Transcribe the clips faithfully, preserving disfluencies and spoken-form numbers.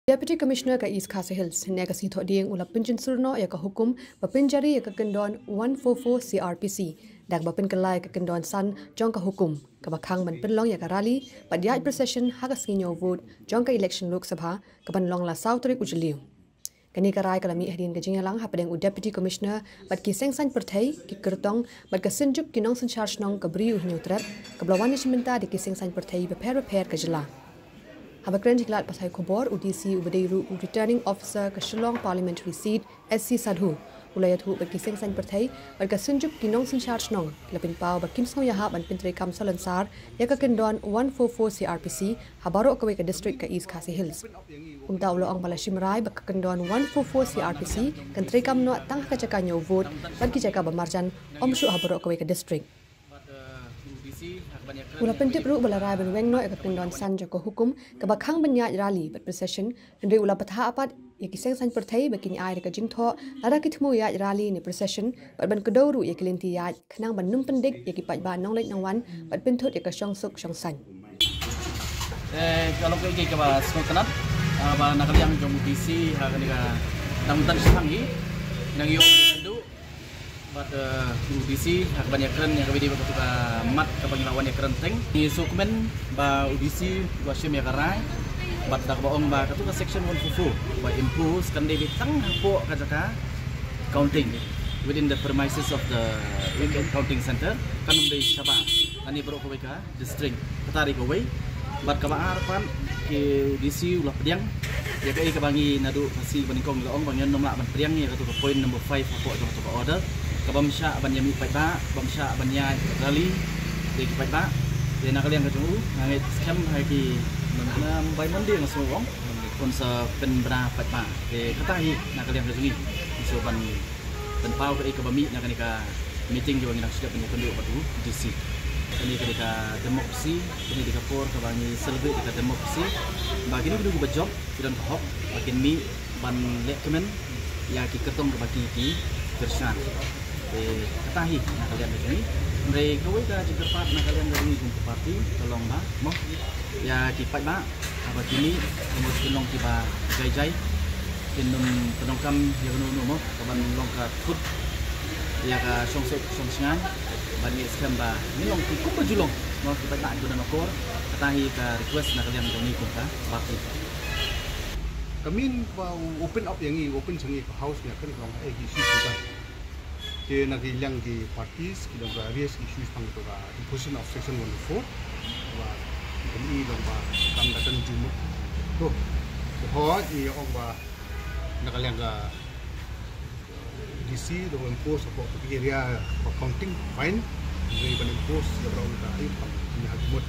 Deputy Commissioner ka East Khasi Hills, hynne ka sngi Thohdieng u la pynjynsur noh ïa ka hukum ba pynjari ïa ka kyndon one four four C R P C, da kaba pynkylla ïa ka kyndon san jong ka hukum, kaba khang ban pynlong ïa ka rally bad ïaid procession ha ka sngi ñiew vote jong ka election Lok Sabha, kaban long la saw tarik u Jylliew. Kane ka rai ka la mih hadien ka jingïalang hapdeng u Deputy Commissioner bad ki seng saiñ pyrthei, ki kyrtong bad ka synjuk ki nongsynshar shnong ka Bri u Hynñiewtrep, kaba la wan ïashim bynta da ki seng saiñ pyrthei bapher bapher ka jylla. Haba kren sha ki lad pathai khubor, u D C uba dei ruh u Returning Officer ka Shillong Parliamentary Seat, S C Sadhu, u la ïathuh ba ki seng saiñ pyrthei bad ka synjuk ki nongsynshar shnong ki la pynpaw ba kim sngewïahap ban pyntreikam salonsar ïa ka kyndon one four four C R P C ha baroh kawei ka district ka East Khasi Hills. Kumta u la ong ba la shim rai ba ka kyndon one four four C R P C kan treikam noh tang ha ka jaka ñiew vote bad ki jaka ba marjan, ym shuh ha baroh kawei ka district. U la pyntip ruh ba la rai ban weng noh ïa ka kyndon san jong ka hukum, kaba khang ban ïaid rally bad procession, hynrei u la pathap pat ïa ki seng saiñ pyrthei ba kin ai da ka jingthoh lada ki thmu ïaid rally ne procession, bad ban kdew ruh ïa ki lynti ïaid khnang ban ym pyndik ïa ki paidbah nongleit nongwan bad pynthut ïa ka shongsuk shongsaiñ. Eh, ka long kaei kaei kaba sngewtynnat, ah, ba na ka liang jong u D C ha kane ka dang mynta shi thang hi, nang ïoh ka duh bad, eh, u D C ha kaban ïakren ïa kaba ïadei bad katu ka mat kaba ngi la wan ïakren teng. Ngi sngewkmen ba u D C u la shim ïa ka rai bad da kaba ong ba katu ka section one four four ba impose kan dei beit tang hapoh ka jaka counting within the premises of the counting center, kan ym dei shabar lane baroh kawei ka district. Kata dei kawei. Bad kaba ar pat, ki D C u la pdiang ïa kaei kaba ngi naduh ka sngi ba nyngkong ngi la ong ba ngin ym lah ban pdiang ïa katu ka point number five hapoh jong katu ka order, kaba ym shah ban ïamih paidbah, ba ym shah ban ïaid rally ïa ki paidbah. Te na ka liang ka jong u nga ngeit skhem ha ki, na, na, by Monday nga sngew ong un sa pynbna paidbah. Te kata hi na ka liang ka jong ngi, ngi shu ban pynpaw kaei kaba mih na kane ka meeting kaba ngi dang shu dep ban ïakynduh bad u D C. Kane ka dei ka democracy, kane dei ka por kaba ngi celebrate ïa ka democracy. Ba kine kino kiba jop ki don ka hok ba kin mih ban lehkmen ïa ki kyrtong kaba ki, ki kyrshan. Te kata hi na ka liang ka jong ngi. Hynrei kawei ka jingkyrpad na ka liang ka jong ngi kum ka party ka long ba, mo, ïa ki paidbah haba ki mih, ka mut kin long kiba jai jai, kin ym pyndonkam ïa kano kano, mo, kaban long ka kut ïa ka shongsuk shongsngain. Ban ïa skhem ba ngin long ki kumba ju long, mo, ki paidbah kiba don akor. Kata hi ka request na ka liang jong ngi kum ka party. Ka mih ba u open up ïa ngi, open sha ngi ka house ïa kan long eh ki issue ka. Te na ki liang ki parties ki long ba raise issues tang to ka imposition of section one oh four. Ba ki long ba kam da kan jumut. To, ho i ong ba na ka liang ka D C da impose hapoh ka area ba counting fine. Ngi ban impose ïa baroh ka ai ka ni ha jumut.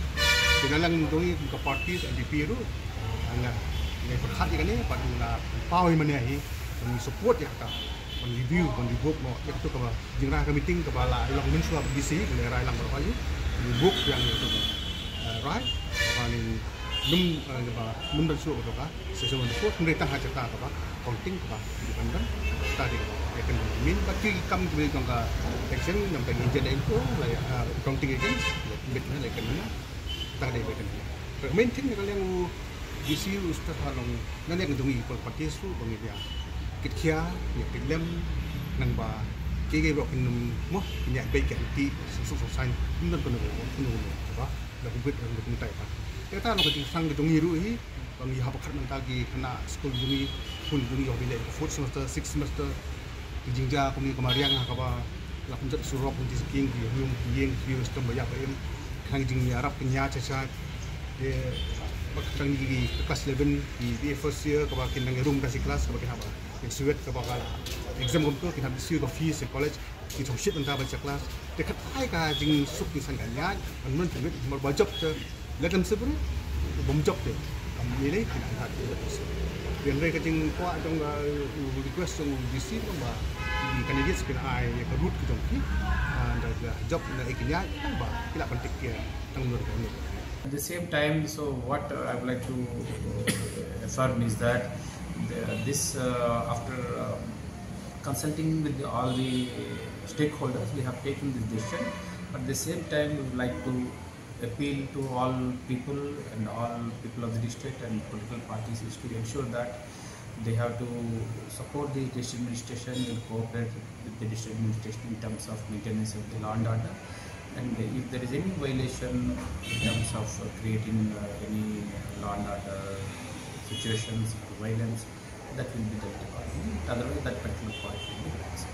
Te na liang dong i ka parties N D P ruh nga, nga pyrkhat ïa kane, pat nga paw ïa mane hi, ngi support ïa kata. Ban review, ban revoke noh ïa katu kaba jingrwai ka meeting kaba la long mynshuwa bad D C, ka la rwai lang baroh kali. Revoke ïa katu ka, eh, rwai kaba ngin ym, eh, kaba ym don shuh katu ka session one four, hynrei tang ha kata kaba counting kaba independent. Kata dei kaba ïa kan min bad ki kam kiba jong ka election, jong ka agent info la ïa, eh, counting agent la commit na la ïa kan na. Kata dei ba kan na. Main thing ka liang u D C u start ha long na liang jong i pol parties ruh ba ngi ïa kit khia, ïa kit lem, nang ba ki, ki ruh kin ym, mo, kin ïa beit ki anti, suk suk suk sain, ym don kano kano, kano kano ba la kubit, la kumtai ba. Te kata long ka jingsang ka jong i ruh hi, ba ngi hap khot mynta ki khynnah skul jong i, skul jong i, ïoh beit fourth semester, sixth semester, ki jingjia kumne ka mariang ha kaba la pynjot surok, pynjot ki ïing, ki ïing, ki ïing, ki ïing, ki ïing, ki ïing, ki ïing, ki ïing, ki class eleven, ki B A first year, kaba kin nang ïarum ka shi class, kaba kin hap, kin suet, kaba ka exam kumto, kin hap issue ka fees, college, kin shong shit mynta ban shi class. Te kata ka jingsuk jingsaiñ kan ïaid, ban ym pynwit, namar ba jop te, lada ym suk, bym jop te. Kam ïaleh, kin ai hat, hynrei ka jingkwah jong, uh, request jong D C ba, ki candidates kin ai ïa ka route ka jong ki, uh, da, da jop na i kin ïaid, ba ki lah ban take care. At the same time, so what, uh, I would like to, uh, affirm is that the, this, uh, after, um, consulting with the, all the stakeholders, we have taken this decision. At the same time, we would like to, appeal to all people and all people of the district and political parties is to ensure that they have to support the district administration and cooperate with the district administration in terms of maintenance of the law and order. And if there is any violation in terms of creating uh, any law and order situations or violence, that will be dealt accordingly. Otherwise, that particular point will be relaxed.